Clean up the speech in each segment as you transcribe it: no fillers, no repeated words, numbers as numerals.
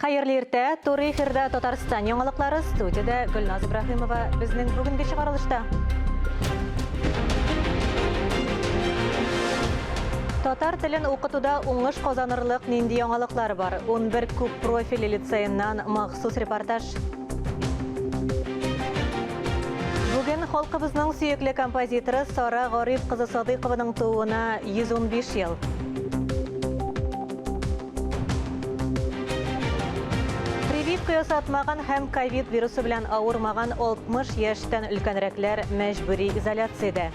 Хәерле иртә, туры эфирда Татарстан яңалыклары, студиядә Гөлназ Ибраһимова. Безнең бүгенге чыгарылышта. Татар телен укытуда уңыш казанырлык нинди яңалыклар бар? 11 күп профильле лицееннан махсус репортаж. Бүген халкыбызның сөекле композиторы Сара Гариф кызы Садыйкованың тууына 115 ел. Прививка ясатмаган һәм ковид вирусы белән авырмаган 60 яшьтән өлкәнрәкләр мәҗбүри изоляциядә.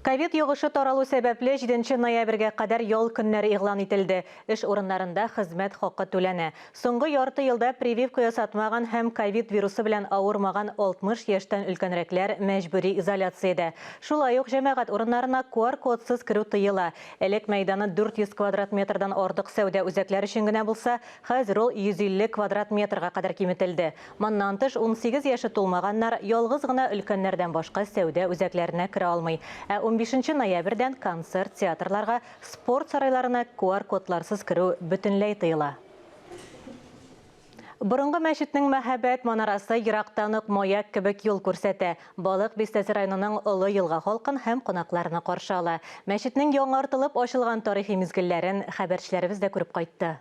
Ковид йогышы таралу сәбәпле 7 ноябрьгә кадәр ял көннәре игълан ителде. Эш урыннарында хезмәт хакы түләнә. Соңгы ярты елда прививка ясатмаган һәм ковид вирусы белән авырмаган 60 яшьтән өлкәнрәкләр мәҗбүри изоляциядә. Шулай ук җәмәгать урыннарына QR-кодсыз керү тыела. Элек мәйданы 400 квадрат метрдан артык сәүдә үзәкләр өчен генә булса, хәзер ул 150 квадрат метрга кадәр киметелде. Моннан тыш, 18 яше тулмаганнар ялгыз гына өлкәннәрдән башка сәүдә үзәкләренә керә алмый. Ә унбишенче ноябрьдән концерт, театрларга, Спорт сарайларына QR-кодларсыз керү бөтенләй тыела. Борынгы мәчетнең мәһабәт манарасы ерактан ук маяк кебек юл күрсәтә. Балык Бистәсе районының Олы Елга халкын һәм кунакларны каршы ала. Мәчетнең яңартылып ачылган тарихи мизгелләрен хәбәрчеләребез дә күреп кайтты.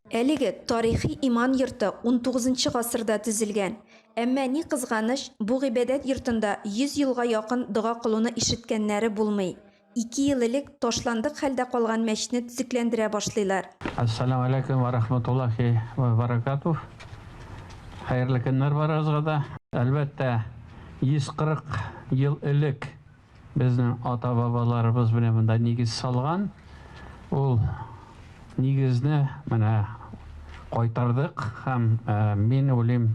Әлеге тарихи иман йорты унтугызынчы гасырда төзелгән. Әмма, ни кызганыч, бу гыйбадәт йортында 100 елга якын дога кылуны ишеткәннәре булмый. Ике ел элек ташландык хәлдә калган мәчетне төзекләндерә башлыйлар. Әссәламү аләйкүм вә рахматуллахи вә баракатуһ. Хәерле көннәр барыгызга да. Әлбәттә, 140 ел элек Безнең ата-бабаларыбыз менә монда нигез салган. Ул нигезне менә кайтардык һәм мин уйлыйм,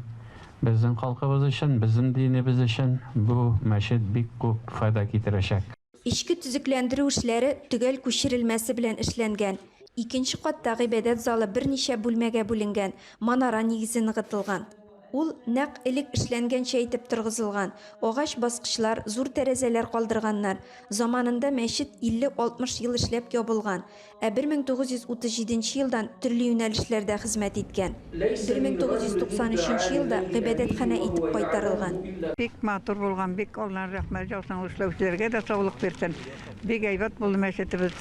безнең халкыбыз өчен, безнең динебез өчен бу мәчет бик күп файда китерәчәк. Эчке төзекләндерү эшләре төгәл күчерелмәсе белән эшләнгән. Икенче катта гыйбадәт залы берничә бүлмәгә бүленгән, манара нигезе ныгытылган. Ул нәкъ элек эшләнгәнчә итеп торгызылган. Агач баскычлар, зур тәрәзәләр калдырганнар. Заманында мәчет 50-60 ел эшләп ябылган, ә 1937 нче елдан төрле юнәлешләрдә хезмәт иткән. 1993 елда гыйбадәтханә итеп кайтарылган. Бик матур булган, бик Алланың рәхмәте яусын, ул эшләүчеләргә дә саулык бирсен. Бик әйбәт булды мәчетебез.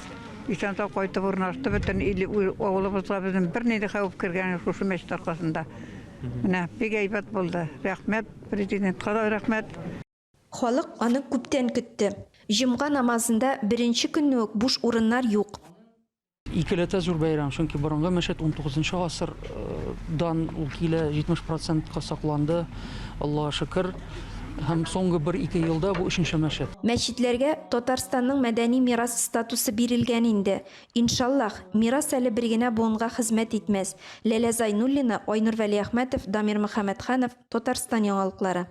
Исән-сау кайтып урнашты бөтен ил, авылыбызга безнең бернинди хәвеф кергәне юк шушы мәчет аркасында. Менә бик әйбәт булды. Рәхмәт, президентка да рәхмәт. Халык аны күптән көтте. Җомга намазында беренче көнне үк буш урыннар юк. Икеләтә зур бәйрәм, чөнки борынгы мәчет унтугызынчы гасырдан ул килә, 70 процентка сакланды, Аллага шөкер. Һәм соңгы бер-ике елда бу өченче мәчет. Мәчетләргә Татарстанның мәдәни мирас статусы бирелгән инде. Иншаллаһ, мирас әле бер генә буынга хезмәт итмәс. Ләлә Зайнуллина, Айнур Вәлиәхмәтов, Дамир Мөхәммәтханов, Татарстан яңалыклары.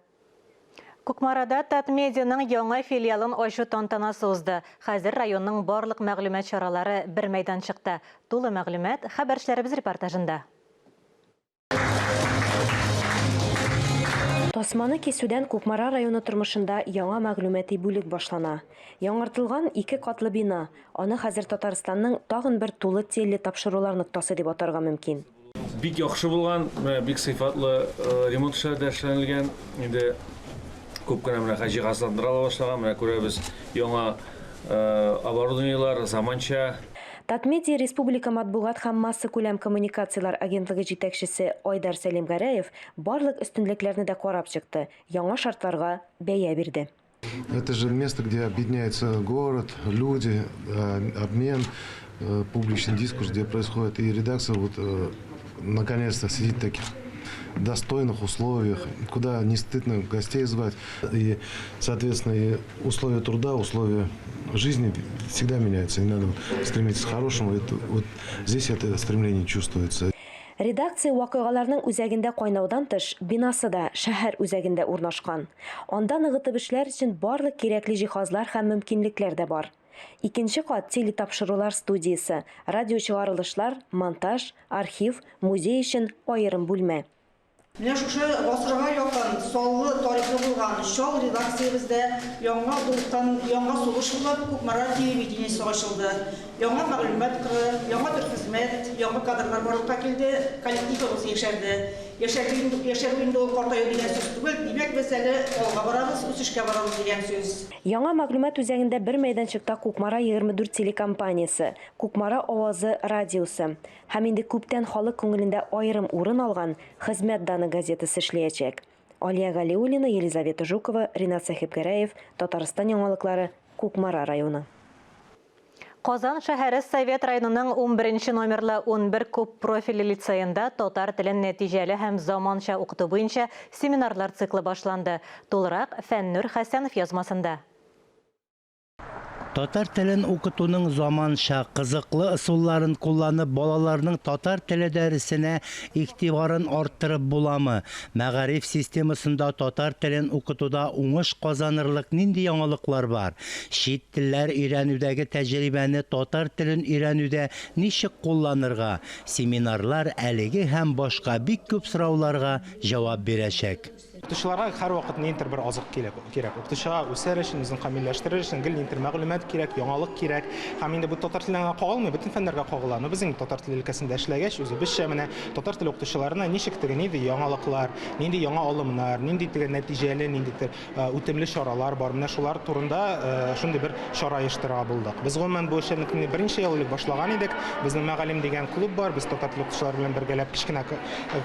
Кукмарада Татмедианың яңа филиалын ачу тантанасы узды. Хәзер районның барлык мәгълүмат чаралары бер мәйданчыкта. Тулы мәгълүмат, хәбәрчеләребез репортажында. Тасманы кисүдән Кукмара районы тормышында яңа мәгълүмати бүлек башлана. Яңартылган ике катлы бина, аны хәзер Татарстанның тагын бер тулы телетапшырулар ноктасы дип атарга мөмкин. Бик яхшы булган, менә бик сыйфатлы ремонт эшләре дә эшләнелгән. Инде күп кенә менә хәзер җиһазландыра да башлаган. Менә күрәбез, яңа оборудованиеләр, заманча. Татмедиа республика матбугат һәм массакүләм коммуникацияләр агентлыгы җитәкчесе Айдар Сәлимгәрәев барлык өстенлекләрне дә карап чыкты, яңа шартларга бәя бирде. Это же место, где объединяется город, люди, обмен, публичный дискурс, где происходит и редакция вот наконец-то сидит в таких достойных условиях, куда не стыдно гостей звать. И, соответственно, и условия труда, условия жизни всегда меняются. И надо стремиться к хорошему. Это, вот здесь это стремление чувствуется. Редакция вакыйгаларның үзәгендә кайнаудан тыш, бинасы да шәһәр үзәгендә урнашкан. Анда ныгытып эшләр өчен барлык кирәкле җиһазлар һәм мөмкинлекләр дә бар. Икенче кат телетапшырулар студиясе, радиочыгарылышлар, монтаж, архив, музей өчен аерым бүлмә. Менә шушы гасырга якын саллы тарихы булган чал редакциябездә яңа дулкын, яңа сулыш булып Кукмара телевидениесе ачылды. Яңа мәгълүмат кыры, яңа төр хезмәт, яңа кадрлар барлыкка килде, коллективыбыз яшәрде. Яшәрү инде, яшәрү инде ул картаю дигән сүз түгел, димәк, без әле алга барабыз, үсешкә барабыз дигән сүз. Яңа мәгълүмат үзәгендә бер мәйданчыкта Кукмара 24 телекомпаниясе, Кукмара авазы радиосы һәм инде күптән халык күңелендә аерым урын алган Хезмәт даны газетасы эшләячәк. Алия Галиуллина, Елизавета Жукова, Ринат Сәхипгәрәев, Татарстан яңалыклары, Кукмара районы. Казан шәһәре Совет районының унберенче номерлы 11 күп профильле лицеенда татар телен нәтиҗәле һәм заманча укыту буенча семинарлар циклы башланды. Тулырак Фәннүр Хәсәнов язмасында. Татар телен укытуның заманча, кызыклы ысулларын кулланып, балаларның татар теле дәресенә игътибарын арттырып буламы? Мәгариф системасында татар телен укытуда уңыш казанырлык нинди яңалыклар бар? Чит телләр өйрәнүдәге тәҗрибәне татар телен өйрәнүдә ничек кулланырга? Семинарлар әлеге һәм башка бик күп сорауларга җавап бирәчәк. Укытучыларга һәрвакыт ниндидер бер азык кирәк. Укытучыга үсәр өчен, үзен камилләштерер өчен гел ниндидер мәгълүмат кирәк, яңалык кирәк. Һәм инде бу татар теленә генә кагылмый, бөтен фәннәргә кагыла. Но без инде татар теле өлкәсендә эшләгәч, үзебезчә менә татар теле укытучыларына ничек теге нинди яңалыклар, нинди яңа алымнар, нинди теге нәтиҗәле, ниндидер үтемле чаралар бар. Менә шулар турында шундый бер чара оештырырга булдык. Без гомумән бу эшчәнлекне берничә ел элек башлаган идек. Безнең Мәгалим дигән клуб бар. Без татар теле укытучылары белән бергәләп кечкенә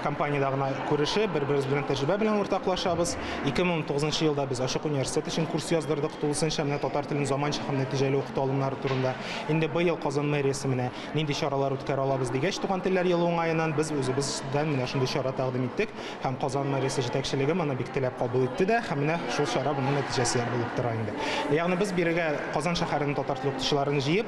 компаниядә гына күрешеп, бер-беребез белән тәҗрибә белән уртаклашабыз. 2019 елда без Ачык университет өчен курс яздырдык тулысынча менә татар телен заманча һәм нәтиҗәле укыту алымнары турында. Инде быел Казан мэриясе менә нинди чаралар үткәрә алабыз дигәч, Туган телләр елы уңаеннан без үзебездән менә шундый чара тәкъдим иттек. Һәм Казан мэриясе җитәкчелеге моны бик теләп кабул итте дә, һәм менә шул чара моның нәтиҗәсе булып тора инде. Ягъни без бирегә Казан шәһәренең татар теле укытучыларын җыеп,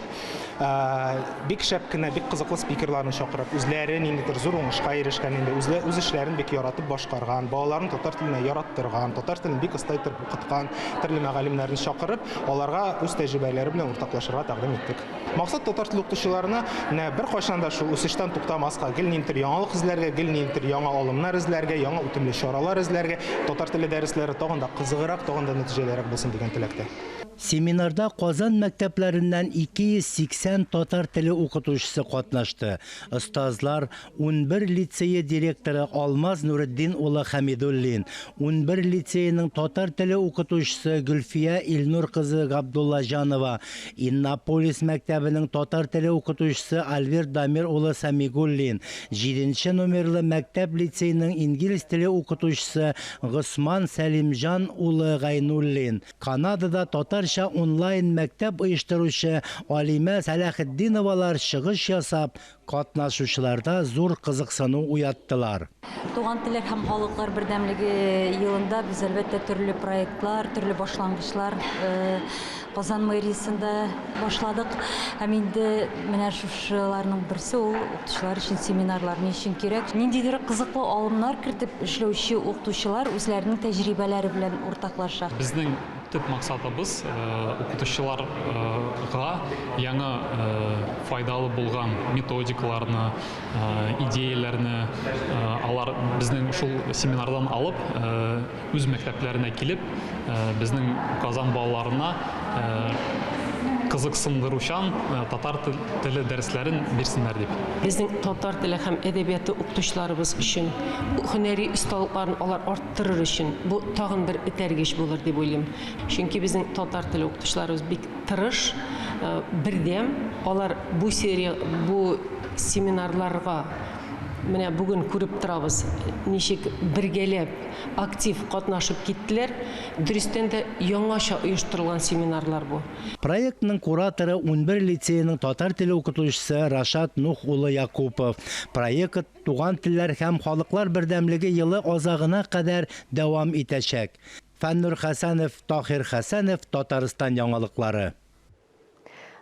бик шәп кенә, бик кызыклы спикерларны чакырып, үзләре ниндидер зур уңышка ирешкән инде, үзле, үз эшләрен бик яратып башкарган, балаларын татар теленә яраттырган, татар телен бик оста итеп укыткан төрле мөгаллимнәрне чакырып, аларга үз тәҗрибәләре белән уртаклашырга тәкъдим иттек. Максат татар теле укытучыларына менә беркайчан да шул үсештән туктамаска, гел ниндидер яңалык эзләргә, гел ниндидер яңа алымнар эзләргә, яңа үтемле чаралар эзләргә, татар теле дәресләре тагын да кызыграк, тагын да нәтиҗәлерәк булсын дигән теләктә. Семинарда Казан мәктәпләреннән 280 татар теле укытучысы катнашты. Остазлар 11 лицее директоры Алмаз Нуретдин улы Хәмидуллин, 11 лицееның татар теле укытучысы Гөлфия Илнур кызы Габдуллаҗанова, Иннополис мәктәбенең татар теле укытучысы Альберт Дамир улы Сәмигуллин, җиденче номерлы мәктәп-лицейның инглиз теле укытучысы Госман Сәлимҗан улы Гайнуллин, Канадада татарча онлайн мәктәп оештыручы Алимә Сәләхетдиновалар чыгыш ясап, Катнашучыларда зур кызыксыну уяттылар. Туган телләр һәм халыклар бердәмлеге елында без, әлбәттә, төрле проектлар, төрле башлангычлар Казан мэриясендә башладык. Һәм инде менә шушыларның берсе ул укытучылар өчен семинарлар ни өчен кирәк? Ниндидер кызыклы алымнар кертеп эшләүче укытучылар үзләренең тәҗрибәләре белән уртаклаша. Безнең Төп максатыбыз, укытучыларга яңа файдалы булган методикаларны, идеяләрне алар безнең шул семинардан алып, үз мәктәпләренә килеп, безнең Казан балаларына кызыксындыручан татар теле дәресләрен бирсеннәр дип. Безнең татар теле һәм әдәбияты укытучыларыбыз өчен һөнәри осталыкларын алар арттырыр өчен бу тагын бер этәргеч булыр дип уйлыйм. Чөнки безнең татар теле укытучыларыбыз бик тырыш, бердәм. Алар бу серия, бу семинарларга менә бүген күреп торабыз, ничек бергәләп актив катнашып киттеләр. Дөрестән дә, яңача оештырылган семинарлар бу. Проектның кураторы 11 лицееның татар теле укытучысы Рашат Нух улы Якупов. Проект Туган телләр һәм халыклар бердәмлеге елы азагына кадәр дәвам итәчәк. Фәннур Хәсәнов, Таһир Хәсәнов, Татарстан яңалыклары.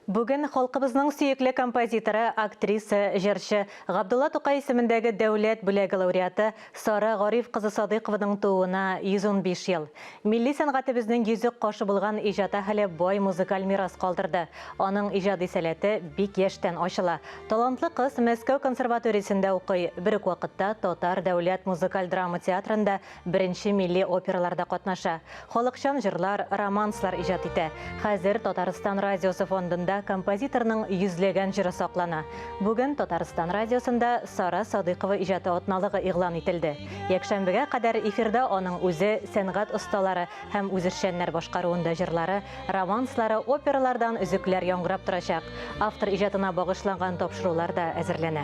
Бүген халкыбызның сөекле композиторы, актриса, җырчы, Габдулла Тукай исемендәге дәүләт бүләге лауреаты Сара Гариф кызы Садыйкованың тууына 115 ел. Милли сәнгатебезнең йөзек кашы булган иҗат әһеле бай музыкаль мирас калдырды. Аның иҗади сәләте бик яшьтән ачыла. Талантлы кыз Мәскәү консерваториясендә укый, бер үк вакытта Татар дәүләт музыкаль драма театрында Беренче милли операларда катнаша, халыкчан җырлар, романслар иҗат итә. Хәзер Татарстан радиосы фондында композиторның йөзләгән җыры саклана. Бүген Татарстан радиосында Сара Садыйкова иҗаты атналыгы игълан ителде. Якшәмбегә кадәр эфирда аның үзе, сәнгать осталары һәм үзешчәннәр башкаруында җырлары, романслары, опералардан өзекләр яңгырап торачак. Автор иҗатына багышланган тапшырулар да әзерләнә.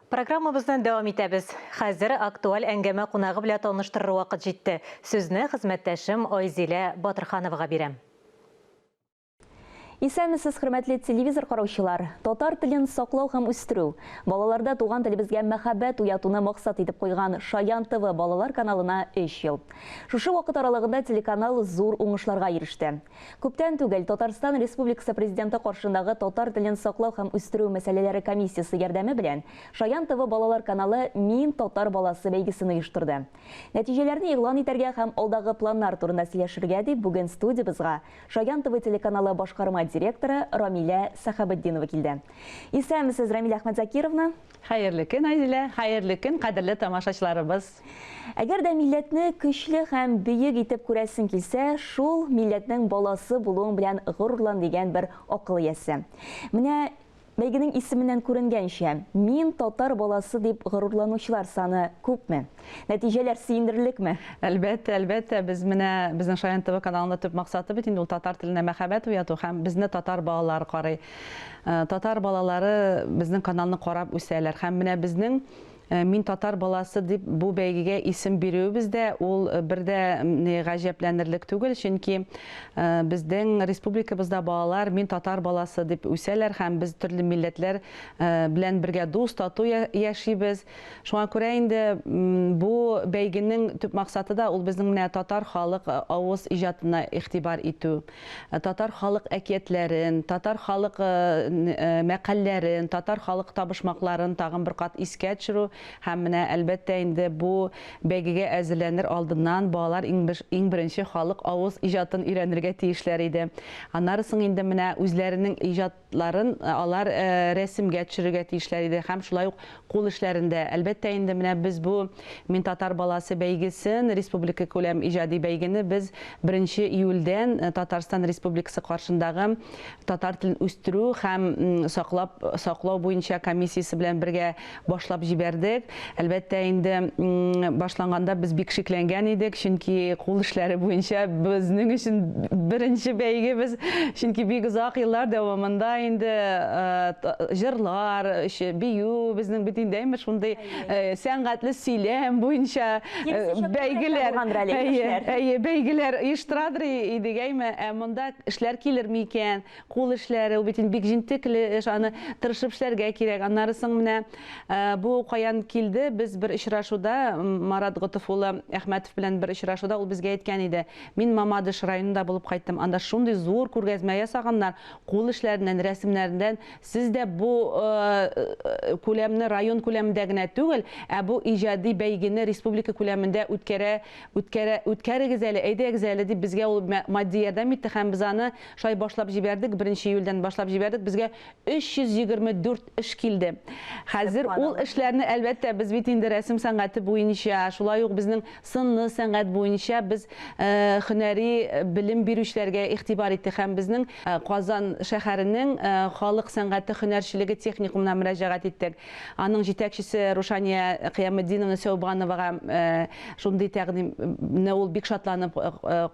Программабызны дәвам итәбез. Хәзер актуаль әңгәмә кунагы белән таныштырыр вакыт җитте. Сүзне хезмәттәшем Айзилә Батырхановага бирәм. Исәнмесез, хөрмәтле телевизор караучылар! Татар телен саклау һәм үстерү, балаларда туган телебезгә мәхәббәт уятуны максат итеп куйган Шаян ТВ балалар каналына өч ел. Шушы вакыт аралыгында телеканал зур уңышларга иреште. Күптән түгел Татарстан Республикасы Президенты каршындагы татар телен саклау һәм үстерү мәсьәләләре комиссиясе ярдәме белән Шаян ТВ балалар каналы Мин татар баласы бәйгесен оештырды. Нәтиҗәләрне игълан итәргә һәм алдагы планнар турында сөйләшергә дип бүген студиябезгә Шаян ТВ телеканалы башкарма директоры Рамилә Сәхәбетдинова килде. Исәнмесез, Рамилә Әхмәтзакировна! Хәерле көн, Айзилә! Хәерле көн, кадерле тамашачыларыбыз! Әгәр дә милләтне көчле һәм бөек итеп күрәсең килсә, шул милләтнең баласы булуың белән горурлан дигән бер акыл иясе. Менә бәйгенең исеменнән күренгәнчә, мин татар баласы дип горурланучылар саны күпме? Нәтиҗәләр сөендерерлекме? Әлбәттә, әлбәттә, без менә безнең Шаян ТВ каналында төп максаты бит инде ул татар теленә мәхәббәт уяту һәм безне татар балалары карый. Татар балалары безнең каналны карап үсәләр һәм менә безнең Мин татар баласы дип бу бәйгегә исем бирүебез дә ул бер дә гаҗәпләнерлек түгел, чөнки безнең республикабызда балалар мин татар баласы дип үсәләр һәм без төрле милләтләр белән бергә дус, тату яшибез. Шуңа күрә инде бу бәйгенең төп максаты да ул безнең менә татар халык авыз иҗатына игътибар итү. Татар халык әкиятләрен, татар халык мәкальләрен, татар халык табышмакларын тагын бер кат искә төшерү һәм менә, әлбәттә инде, бу бәйгегә әзерләнер алдыннан балалар иң беренче халык авыз иҗатын өйрәнергә тиешләр иде. Аннары соң инде менә үзләренең иҗатларын алар рәсемгә төшерергә тиешләр иде һәм шулай ук кул эшләрендә. Әлбәттә инде, менә без бу Мин татар баласы бәйгесен, республикакүләм иҗади бәйгене без беренче июльдән Татарстан Республикасы каршындагы татар телен үстерү һәм саклап саклау буенча комиссиясе белән бергә башлап җибәрдек. Әлбәттә инде, башланганда без бик шикләнгән идек, чөнки кул эшләре буенча безнең өчен беренче бәйге без, чөнки бик озак еллар дәвамында инде җырлар, бию безнең бит инде әйме шундый сәнгатьле сөйләм буенча бәйгеләр, әйе, бәйгеләр оештырадыр идек, әйме, ә монда эшләр килерме икән? Кул эшләре, ул бит инде бик җентекле эш, аны тырышып эшләргә кирәк. Аннары соң менә бу каян килде, без бер очрашуда, Марат Готыф улы Әхмәтов белән бер очрашуда ул безгә әйткән иде, Мин Мамадыш районында булып кайттым, анда шундый зур күргәзмә ясаганнар, кул эшләреннән, рәсемнәреннән. Сез дә бу күләмне район күләмендә генә түгел, ә бу иҗади бәйгене республика күләмендә үткәрә, үткәрә, үткәрегез әле, әйдәгез әле, дип безгә ул матди ярдәм итте һәм без аны Шулай башлап җибәрдек, беренче июльдән башлап җибәрдек, безгә 324 эш килде. Хәзер ул эшләрне, әлбәттә, без бит инде рәсем сәнгате буенча, шулай ук безнең сынлы сәнгать буенча без һөнәри белем бирүчеләргә игътибар иттек һәм безнең Казан шәһәренең халык сәнгате һөнәрчелеге техникумына мөрәҗәгать иттек. Аның җитәкчесе Рушания Кыяметдиновна Сәүбановага шундый тәкъдимне ул бик шатланып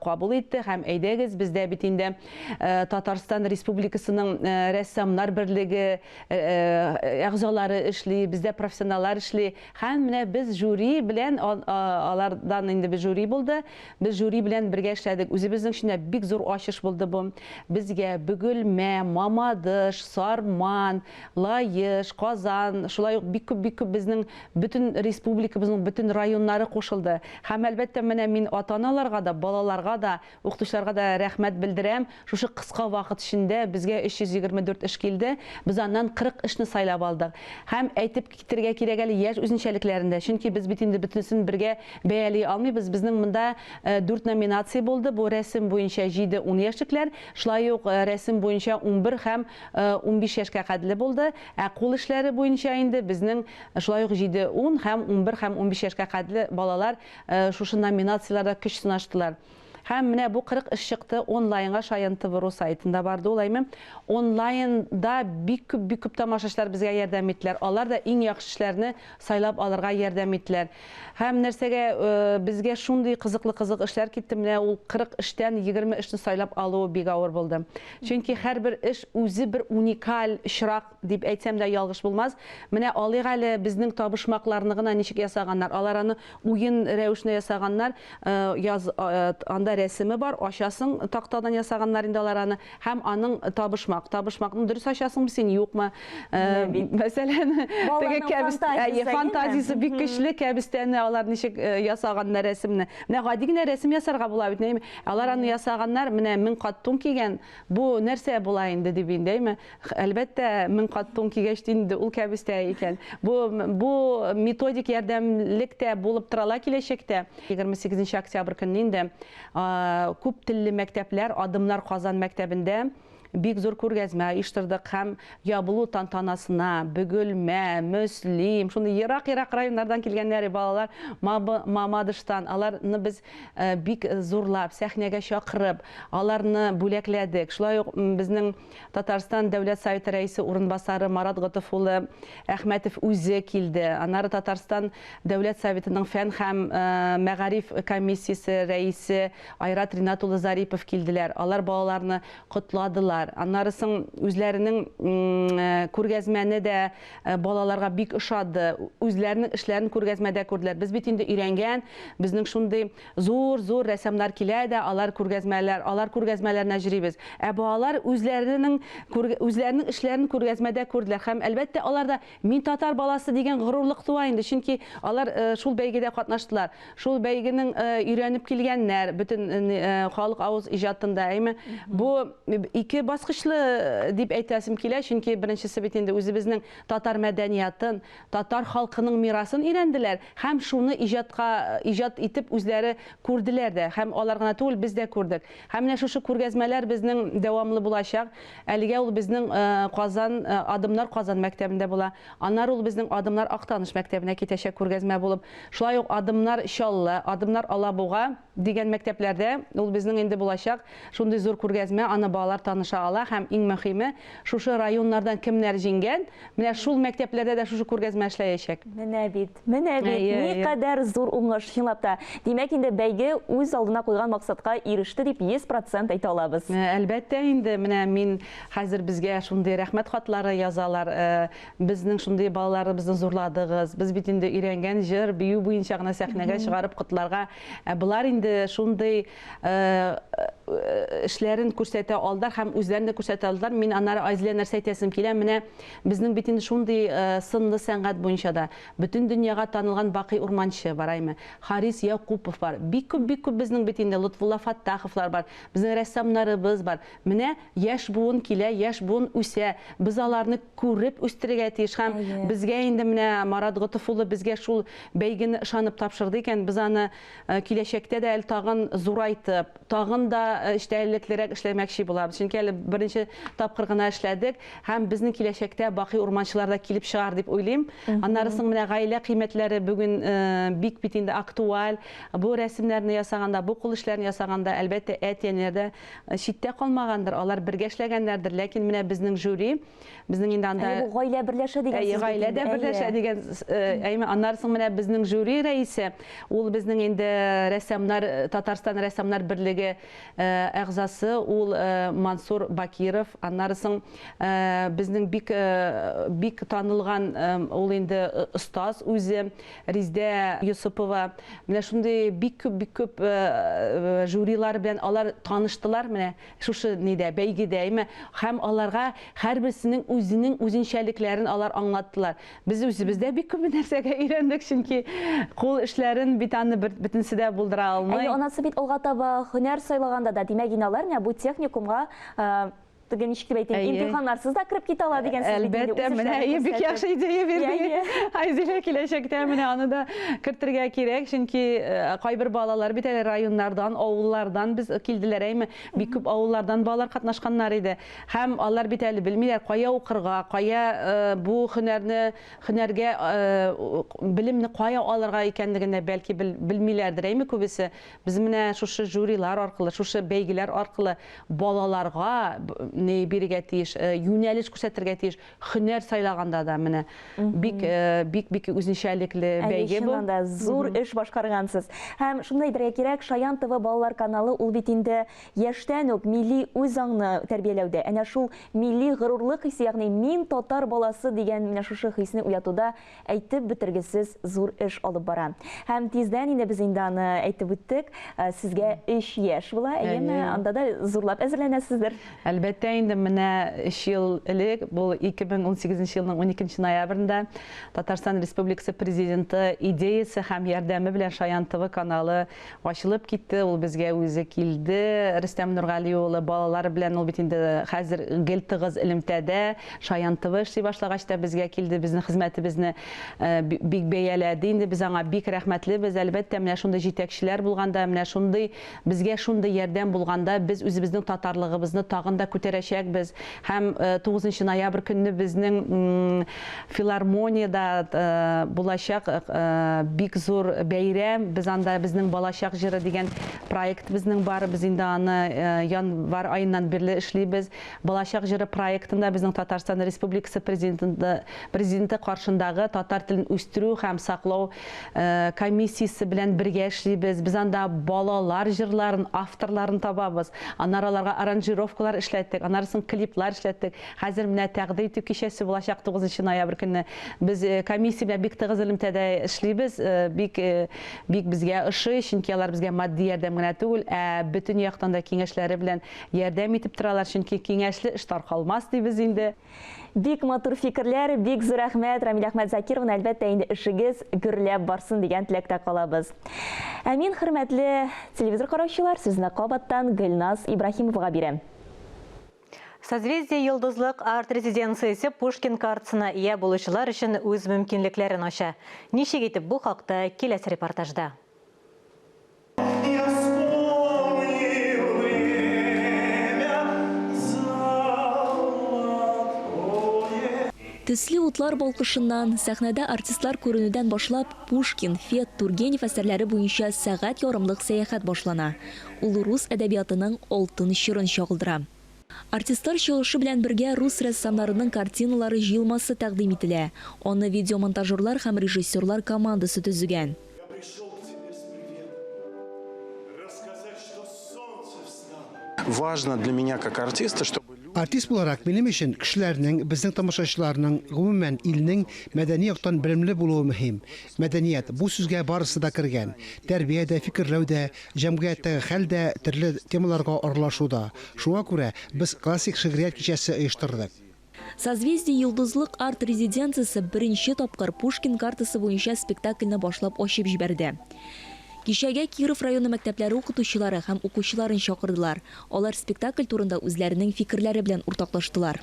кабул итте һәм әйдәгез, бездә бит инде Татарстан Республикасының рәссамнар берлеге әгъзалары эшли, бездә профессионаллар укытучылар эшли. Һәм менә без жюри белән, алардан инде без жюри булды, без жюри белән бергә эшләдек. Үзебезнең өчен дә бик зур ачыш булды бу. Безгә Бөгелмә, Мамадыш, Сарман, Лаеш, Казан, шулай ук бик күп, бик күп безнең бөтен республикабызның бөтен районнары кушылды. Һәм, әлбәттә, менә мин ата-аналарга да, балаларга да, укытучыларга да рәхмәт белдерәм. Шушы кыска вакыт эчендә безгә 324 эш килде. Без аннан 40 эшне сайлап алдык. Һәм әйтеп китергә кирәк әле яшь үзенчәлекләрен дә. Чөнки без бит инде бөтенесен бергә бәяли алмыйбыз. Безнең монда дүрт номинация булды. Бу рәсем буенча җиде-ун яшьлекләр, шулай ук рәсем буенча 11 һәм 15 яшькә кадәрле булды. Ә кул эшләре буенча инде безнең шулай ук җиде-ун һәм 11 һәм 15 яшькә кадәрле балалар шушы номинацияләрдә көч сынаштылар. Һәм менә бу 40 эш чыкты онлайнга Шаян ТВ ру сайтында барды ул, әйме. Онлайнда бик күп, бик күп тамашачылар безгә ярдәм иттеләр. Алар да иң яхшы эшләрне сайлап алырга ярдәм иттеләр. Һәм нәрсәгә безгә шундый кызыклы-кызык эшләр китте, менә ул 40 эштән 20 эшне сайлап алуы бик авыр булды. Чөнки һәрбер эш үзе бер уникаль очрак дип әйтсәм дә ялгыш булмас. Менә алыйк әле безнең табышмакларны гына ничек ясаганнар. Алар аны уен рәвешендә ясаганнар. Яз, анда рәсеме бар, ачасың, тактадан ясаганнар инде алар аны, һәм аның табышмак. Табышмакны дөрес ачасыңмы син, юкмы? Мәсәлән, теге кәбестә, фантазиясе бик көчле, кәбестәне алар ничек ясаганнар рәсемне. Менә гади генә рәсем ясарга була бит, әйме? Алар аны ясаганнар, менә 1000 кат тун кигән, бу нәрсә була инде дип инде, әйме? Әлбәттә, 1000 кат тун кигәч инде ул кәбестә икән. Бу, бу методик ярдәмлек тә булып тора ала киләчәктә. 28 нче октябрь көнне инде күп телле мәктәпләр Адымнар Казан мәктәбендә бик зур күргәзмә оештырдык һәм ябылу тантанасына Бөгелмә, Мөслим, шундый ерак-ерак районнардан килгәннәр балалар Мамадыштан, аларны без бик зурлап, сәхнәгә чакырып, аларны бүләкләдек. Шулай ук безнең Татарстан Дәүләт Советы Рәисе урынбасары Марат Готыф улы Әхмәтов үзе килде. Аннары Татарстан Дәүләт Советының фән һәм мәгариф комиссиясе рәисе Айрат Ринат улы Зарипов килделәр. Алар балаларны котладылар. Аннары соң үзләренең күргәзмәне дә балаларга бик ошады. Үзләренең эшләрен күргәзмәдә күрделәр. Без бит инде өйрәнгән, безнең шундый Зур-зур рәссамнар килә дә, алар күргәзмәләр, алар күргәзмәләренә җөрибез. Ә балалар үзләренең үзләренең эшләрен күргәзмәдә күрделәр һәм, әлбәттә, аларда мин татар баласы дигән горурлык туа инде, чөнки алар шул бәйгедә катнаштылар. Шул бәйгенең өйрәнеп килгәннәр, бөтен халык авыз иҗатында, әйме. Бу ике баскычлы дип әйтәсем килә, чөнки беренчесе бит инде үзебезнең татар мәдәниятын, татар халкының мирасын өйрәнделәр һәм шуны иҗатка, иҗат итеп үзләре күрделәр дә. Һәм алар гына түгел, без дә күрдек. Һәм менә шушы күргәзмәләр безнең дәвамлы булачак. Әлегә ул безнең Казан, Адымнар Казан мәктәбендә була. Аннары ул безнең Адымнар Актаныш мәктәбенә китәчәк күргәзмә булып. Шулай ук Адымнар Чаллы, Адымнар Алабуга дигән мәктәпләрдә ул безнең инде булачак. Шундый зур күргәзмә, аны балалар таныша ала һәм иң мөхиме, шушы районнардан кемнәр җиңгән, менә шул мәктәпләрдә дә шушы күргәзмә эшләячәк. Менә бит, менә бит, никадәр зур уңыш, чынлап та. Димәк, инде бәйге үз алдына куйган максатка иреште дип 100 процент әйтә алабыз. Әлбәттә инде, менә мин хәзер безгә шундый рәхмәт хатлары язалар, безнең шундый балаларыбызны зурладыгыз, без бит инде өйрәнгән җыр, бию буенча гына сәхнәгә чыгарып котларга, ә болар инде шундый эшләрен күрсәтә алдылар һәм үзләрен дә күрсәтә алдылар. Мин аннары Айзилә нәрсә әйтәсем килә, менә безнең бит инде шундый сынлы сәнгать буенча да бөтен дөньяга танылган Бакый Урманче бар, әйме, Харис Якупов бар, бик күп, бик күп безнең бит инде Лотфулла Фәттаховлар бар, безнең рәссамнарыбыз бар. Менә яшь буын килә, яшь буын үсә, без аларны күреп үстерергә тиеш һәм безгә инде менә Марат Готыф улы безгә шул бәйгене ышанып тапшырды икән, без аны Киләчәктә дә әле тагын зурайтып, тагын да эчтәлеклерәк эшләмәкче булабыз. Чөнки әле беренче тапкыр гына эшләдек һәм безнең киләчәктә бакый урманчылар да килеп чыгар дип уйлыйм. Аннары соң менә гаилә кыйммәтләре бүген бик бит инде актуаль. Бу рәсемнәрне ясаганда, бу кул эшләрен ясаганда, әлбәттә, әти-әниләр дә читтә калмагандыр, алар бергә эшләгәннәрдер. Ләкин менә безнең жюри, Безнең инде анда Әйе, бу гаилә берләшә дигән сүз. Әйе, гаилә дә берләшә дигән. Әйе, аннары соң менә безнең жюри рәисе, ул безнең инде рәссамнар, Татарстан рәссамнар берлеге әгъзасы, ул Мансур Бакиров, аннары соң безнең бик бик танылган ул инде остаз үзе Риздә Йосыпова. Менә шундый бик күп бик күп жюрилар белән алар таныштылар менә шушы нидә, бәйгедә, әйме? Һәм аларга һәрберсенең үзенең үзенчәлекләрен алар аңлаттылар. Без үзебез дә бик күп нәрсәгә өйрәндек, чөнки кул эшләрен бит аны бөтенесе дә булдыра алмый. Әйе, анасы бит алга таба һөнәр сайлаганда да, димәк, инде алар менә бу техникумга теге ничек дип әйтим, имтиханнарсыз да кереп китә ала дигән сүз бит инде. Әлбәттә, менә әйе, бик яхшы идея бирдегез. Айзилә, киләчәктә менә аны да кертергә кирәк, чөнки кайбер балалар бит әле районнардан, авыллардан без килделәр, әйме, бик күп авыллардан балалар катнашканнар иде. Һәм алар бит әле белмиләр, кая укырга, кая бу һөнәрне, һөнәргә белемне кая алырга икәнлеген дә бәлки белмиләрдер, әйме күбесе. Без менә шушы жюрилар аркылы, шушы бәйгеләр аркылы балаларга ни бирергә тиеш, юнәлеш күрсәтергә тиеш, һөнәр сайлаганда да менә бик бик бик үзенчәлекле бәйге бу. Чыннан да зур эш башкаргансыз. Һәм шуны әйтергә кирәк, Шаян ТВ балалар каналы ул бит инде Яшьтән үк милли үзаңны тәрбияләүдә, әнә шул милли горурлык хисе, ягъни мин татар баласы дигән менә шушы хисне уятуда әйтеп бетергесез зур эш алып бара. Һәм тиздән инде без инде аны әйтеп үттек, сезгә өч яшь була, әйеме? Анда да зурлап әзерләнәсездер. Әлбәттә инде, менә өч ел элек, бу 2018 елның уникенче ноябрендә Татарстан Республикасы Президенты идеясе һәм ярдәме белән Шаян ТВ каналы Ачылып китте, ул безгә үзе килде. Рөстәм Нургали улы балалар белән ул бит инде хәзер гел тыгыз элемтәдә. Шаян ТВ эшли башлагач та безгә килде, безнең хезмәтебезне бик бәяләде инде. Без аңа бик рәхмәтлебез. Әлбәттә, менә шундый җитәкчеләр булганда, менә шундый безгә шундый ярдәм булганда, без үзебезнең татарлыгыбызны тагын да күтәрәчәкбез. Һәм 9 ноябрь көнне безнең Филармониядә булачак бик зур бәйрәм. Без анда Безнең балачак җыры дигән проект безнең бар. Без инде аны январь аеннан бирле эшлибез. Балачак җыры проектында безнең Татарстан Республикасы Президенты Президенты каршындагы татар телен үстерү һәм саклау комиссиясе белән бергә эшлибез. Без анда балалар җырларын, авторларын табабыз. Аннары аларга аранжировкалар эшләттек, аннары соң клиплар эшләттек. Хәзер менә тәкъдир итү кичәсе булачак 9 ноябрь көнне. Без комиссия белән бик тыгыз элемтәдә эшлибез. Бик бик безгә ошый, чөнки алар безгә матди ярдәм генә түгел, ә бөтен яктан да киңәшләре белән ярдәм итеп торалар, чөнки киңәшле эш таркалмас дибез инде. Бик матур фикерләр, бик зур рәхмәт, Рамилә Әхмәтзакировна, әлбәттә инде эшегез гөрләп барсын дигән теләктә калабыз. Ә мин, хөрмәтле телевизор караучылар, сүзне кабаттан Гөлназ Ибраһимовага бирәм. Созвездие Йолдызлык арт-резиденциясе Пушкин картасына ия булучылар өчен үз мөмкинлекләрен ача. Ничек итеп, бу хакта киләсе репортажда. Төсле утлар балкышыннан, сәхнәдә артистлар күренүдән башлап, Пушкин, Фет, Тургенев әсәрләре буенча сәгать ярымлык сәяхәт башлана. Ул рус әдәбиятының алтын чорын чагылдыра. Артистлар чыгышы белән бергә рус рәссамнарының картиналары җыелмасы тәкъдим ителә. Аны видеомонтажерлар һәм режиссерлар командасы төзегән. Важно для меня как артиста, чтобы Артист буларак, минем өчен кешеләрнең, безнең тамашачыларның, гомумән, илнең мәдәни яктан белемле булуы мөһим. Мәдәният, бу сүзгә барысы да кергән. Тәрбия дә, фикерләү дә, җәмгыятьтәге хәл дә, төрле темаларга аралашу да. Шуңа күрә без классик шигърият кичәсе оештырдык. Созвездие-Йолдызлык арт-резиденциясе беренче тапкыр Пушкин картасы буенча спектакльне башлап ачып җибәрде. Кичәгә Киров районы мәктәпләре укытучылары һәм укучыларын чакырдылар. Алар спектакль турында үзләренең фикерләре белән уртаклаштылар.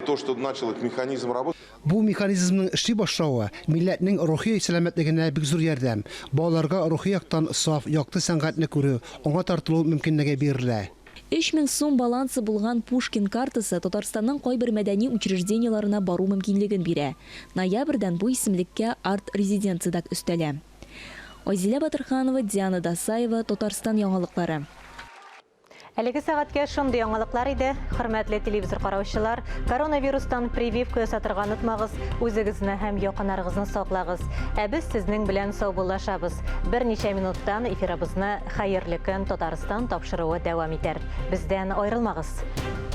То, что начал этот механизм работать. Бу механизмның эшли башлавы, милләтнең рухи сәламәтлегенә бик зур ярдәм. Балаларга рухи яктан саф, якты сәнгатьне күрү, аңа тартылу мөмкинлеге бирелә. 3000 сум балансы булган Пушкин картасы Татарстанның кайбер мәдәни учреждениеләренә бару мөмкинлеген бирә. Ноябрьдән бу исемлеккә арт-резиденция дә өстәлә. Айзилә Батырханова, Диана Дасаева, Татарстан яңалыклары. Әлеге сәгатькә шундый яңалыклар иде. Хөрмәтле телевизор караучылар, коронавирустан прививка ясатырга онытмагыз, үзегезне һәм якыннарыгызны саклагыз. Ә без сезнең белән саубуллашабыз. Берничә минуттан эфирыбызны Хәерле көн, Татарстан тапшыруы дәвам итәр. Бездән аерылмагыз.